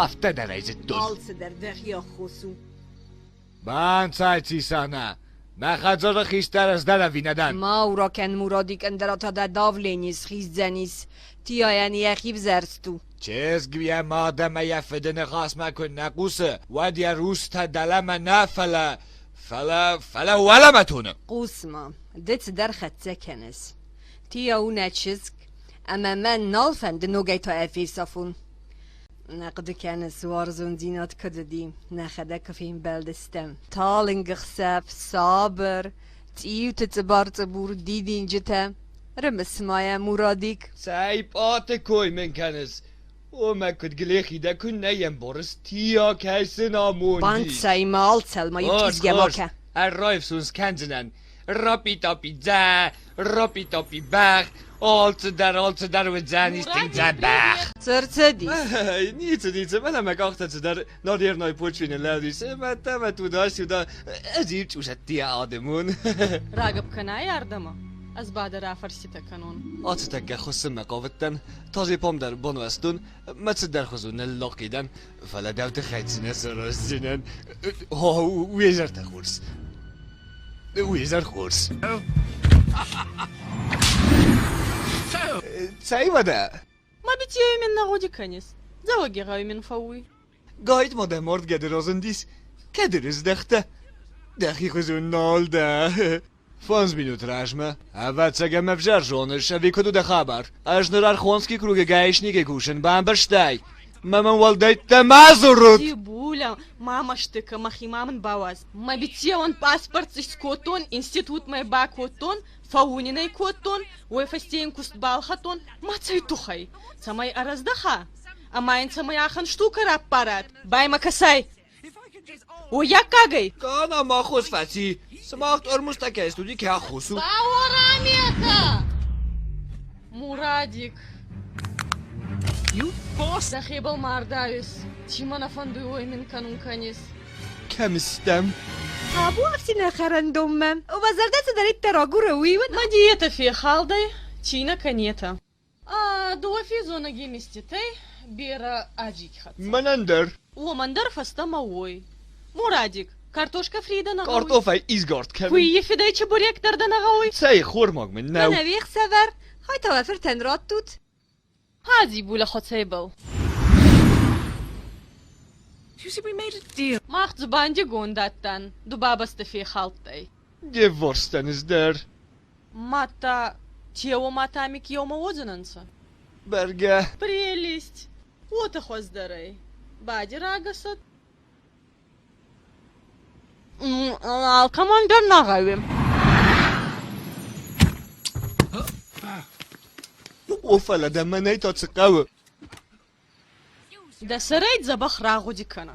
Афтӕ дӕр ӕй зыдтон. Алцыдӕр дӕхи аххос у. Банцай, Цисана! Мӕ хӕдзары хистӕр ӕз дӕн ӕви нӕ дӕн? Ма урокӕн Мурадик ӕндӕра та дӕ давлени схиздзӕнис. Тиайӕн йӕхи взӕрст у. Чызг йӕ мад ӕмӕ йӕ фыды ныхасмӕ куы нӕ хъусы, уӕд йӕ рустӕ дӕлӕмӕ нӕ, фӕлӕ, фӕлӕ, фӕлӕ уӕлӕмӕ тоны. Хъус-ма, ды цыдӕр хӕццӕ кӕныс. Тиа у нӕ чызг, ӕмӕ мӕн нал фӕнды ногӕй та ӕй фесафон. Нӕ хъуыды кӕныс, уарзондзинад куыд уыди, нӕхӕдӕг куы фембӕлдыстӕм. Талынг ӕхсӕв, сабыр, цъиуты цъыбар-цъыбур дидинджытӕ. Рымыс-ма йӕ, Мурадик. Цӕй пъаты кой мын кӕныс? Омӕ куыд глехи дӕ куыннӕ йӕм борыс, Тиа кӕсын амонди. Банцай ма алцӕл ма иу кизгӕ ма кӕ. Ӕррайфсун скӕндзынӕн. Рапи-тапи-дзӕ, рапи-тапи бӕх, алцыдӕр, алцыдӕр уыдзӕнис тынг дзӕбӕх. Цы рцыдис? Ницы, ницы, мӕнӕ мӕ къӕхтӕ цыдӕр надерной почве лӕудис, ӕмӕ тӕмӕ туда-сюда, ӕз иу цъусӕтти адӕмон. Рагӕпп кӕнай ардӕмӕ, ӕз ба дӕ рафӕрститӕ кӕнон. Аци тӕккӕ хуссунмӕ хъавыдтӕн, тазепом дӕр бануӕзтон, мӕ цыдӕрхуызон ныллӕхъи дӕн, фӕлӕ дӕу тыххӕй цынӕ сараздзынӕн. О, уе зӕртӕ хорз. Уе зӕр хорз. Цӕй уӕдӕ? Ма битьею мин нӕ гъуди кӕнис, Дзӕуӕгигъӕуи мин фӕууй. Гайд ма дӕ мард гӕды разындис, кӕд ӕрыздӕхтӕ? Дӕхи хуызон нал дӕ. Фондз минут размӕ. Ӕвӕццӕгӕн мӕ ӕвзӕр зоныс, ӕви куыд у дӕ хабар? Ӕз ныр Архонский кругы гаишникӕй кусын, бамбӕрстай? Мӕ мӕм уӕлдӕйттӕ ма дзурут! Дзибуля, ма мӕсты кӕ, мӕхимӕ мын бауадз. Мӕ биццеуӕн паспорт скодтон, институтмӕ бакодтон, фӕуунин ӕй кодтон, уой фӕсте ин куст балхӕдтон, ма цӕй туххӕй? Цӕмӕй ӕрӕздӕха? Ӕма ин цӕмӕй ахӕн штукӕ раппарат? Баймӕ кӕсай! Уойаккагӕй? Кӕнӕ ма хос фӕци. Сымах тъормузтӕ кӕй студи кӕ хосу. Бауораметӕ! Мурадик. Дӕхебӕл ма ардауис. Ци мӕ нӕ фӕндуй, уой мин кӕнун кӕнис. Кӕм стӕм? Табуафси нӕ хӕрӕндонмӕ. Уӕ зӕрдӕ цидӕриддӕр агуры, уый уын. Мӕ диетӕ фехалдӕй, ци нӕ кӕнетӕ. Дууӕ фезонӕги миститӕй берӕ аджики хӕццӕ. Мӕнӕн дӕр. Уомӕн дӕр фӕстӕмӕ уой. Мурадик, картошка фри дӕ нӕ гъӕуй? Картофӕй изгард кӕнун. Куййи фидӕй чебурек дӕр дӕ нӕ гъӕуй? Цӕй хормаг мин нӕу. Мӕнӕ уе хсӕвӕр. Хайтауӕ фыртӕн раттут. Хадзибула хуӕцӕйбӕл. Мах дзубандигонд адтан, ду бабӕстӕ фехалдтай. Де вварстӕн ӕз дӕр. Мадта Тео ма Тамик еумӕ уодзӕнӕнцӕ? Бӕргӕ. Прелесть! Уотӕ хуӕздӕр ӕй. Бади рагӕсӕд. Алкӕмӕн дӕр нӕ гъӕуй. О, фӕлӕ дӕ мӕнӕй та цы хъӕуы? Дӕ сӕрӕй дзӕбӕх рагъуди кӕнӕ.